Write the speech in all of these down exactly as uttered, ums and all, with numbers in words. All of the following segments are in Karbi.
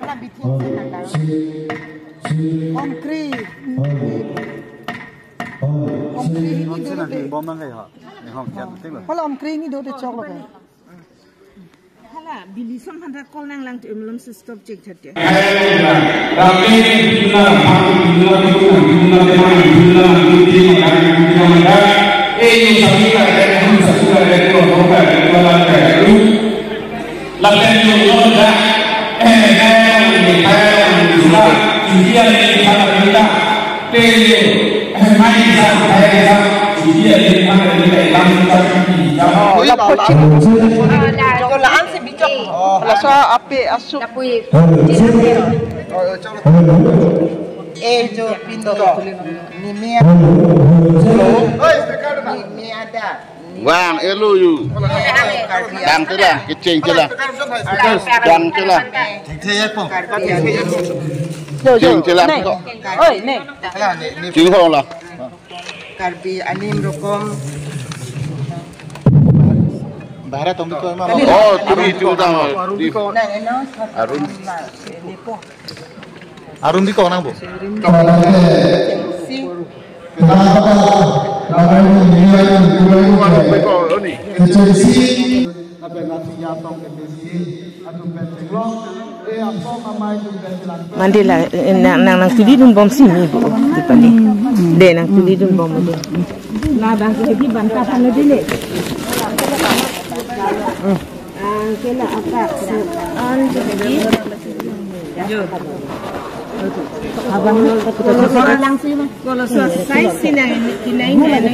Hala bithi se nang daro. Om Kri. Om Kri hini do de. Bom nang kayo. Ni hong kiat ting lo. Hala Om Kri hini do de choklo ke. Hala, bili son phan ta call nang lang tu malom si stop chek tha te. Lapu chip. Laso ape asuk. Lapui. Eh, jo pinto. Ni mia. Ni mia ada. Wang elo yu. Dang chela, kecheng chela. Dang chela. Jo, jo. Cheng chela. Neng. Oi, neng. Cheng hong la. Karbi anim rokom. Bahara tong biko ma. Oh, turi itu tang. Nang eno. Arun. Arun biko nang bo. Mandela, eh, nang, nang, nangtuli dunbom si mi bo, di pali. De, nangtuli dunbom de. Labang ke di banta sana dile. Ang kela apa? Ang ke di. Abang, abang, abang, abang, Kalau selesai sih nang ini, ini, ini.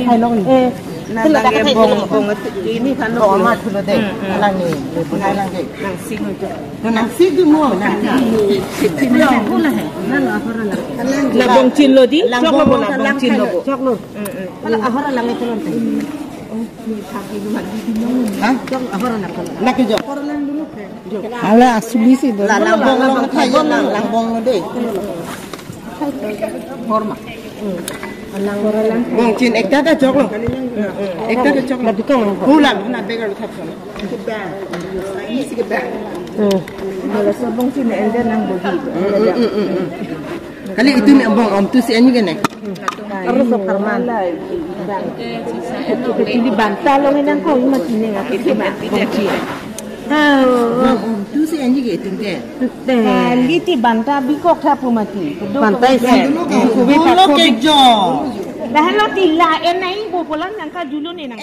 Eh, nang lagi bong, bong ini kan. Bong amat dulu deh. Hmm, hmm. Nang ni, nang ni. Nang sing aja. Nang sing di mau, nang sing. Sing di mau lah, eh. Nang apa orang lagi? Labong chin lo di, chok lo, labong chin lo. Chok lo. Hmm, hmm. Kalau ahora lang itu nanti. Ha? Jok, ahora lang. Laki jok. Ahora lang dulu, eh. Jok. Hala asuli si do. La, langbong, langbong, langbong, langbong, langbong, deh. Horma. Bong chin ekta ta jok lo. Ekta ta jok lo. Labikong. Pulang, na begal thap sana. Ini si kebang. Hmm. Kalau sabong chin ende nang bodi. Hmm, hmm, hmm, hmm, hmm. Kali itu ni abang, om tu si anyi kene. Harus so karman. Pili banta long inang ko ima tine nga kisi ma. Ah, om tu si anyi ke tingke. Kali ti banta bikok tha pu mati. Banta isi. Kubi kubi kubi pakko ke bi- jo. Dah lo tila enai bo polan nang ka julun enang.